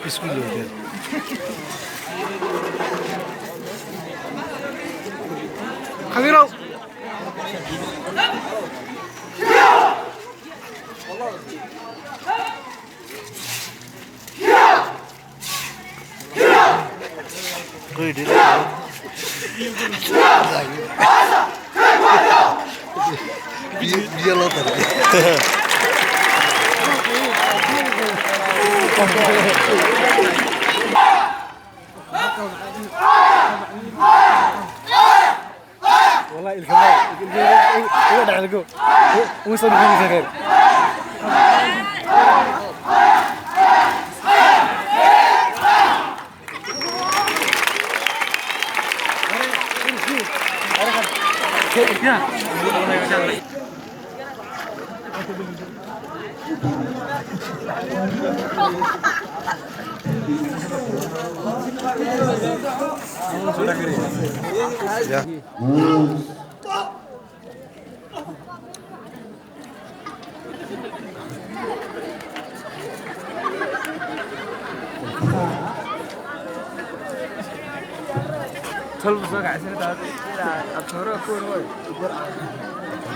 Isku joogteen. Khadirow. Biyo biyo loo daray. والله الكلام iga dhacday go uma soo bixin khayr.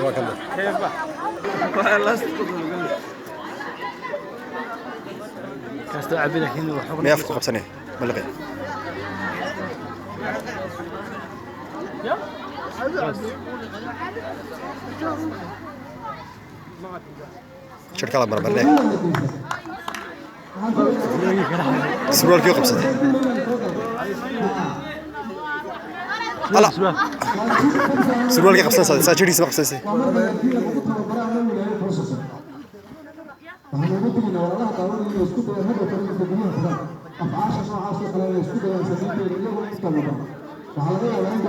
Waa kan. Kastoo cabbi laakiin wax May afku qabsanay? Ma liqay? Shirka la barbarle. Surwaalkii qabsatay. Ala. Surwaalkii qabsanaysaa, saa jiriisa ma qabsanaysay. Waxaan ugu teginaa walaalaha daawanaya inay isku dayaan hadhow kale inta gudaha tagaan afcaasha noocaas oo kale inay isku dayaan samaynteeda iyagoo inta badan waxaa laga yaabaa in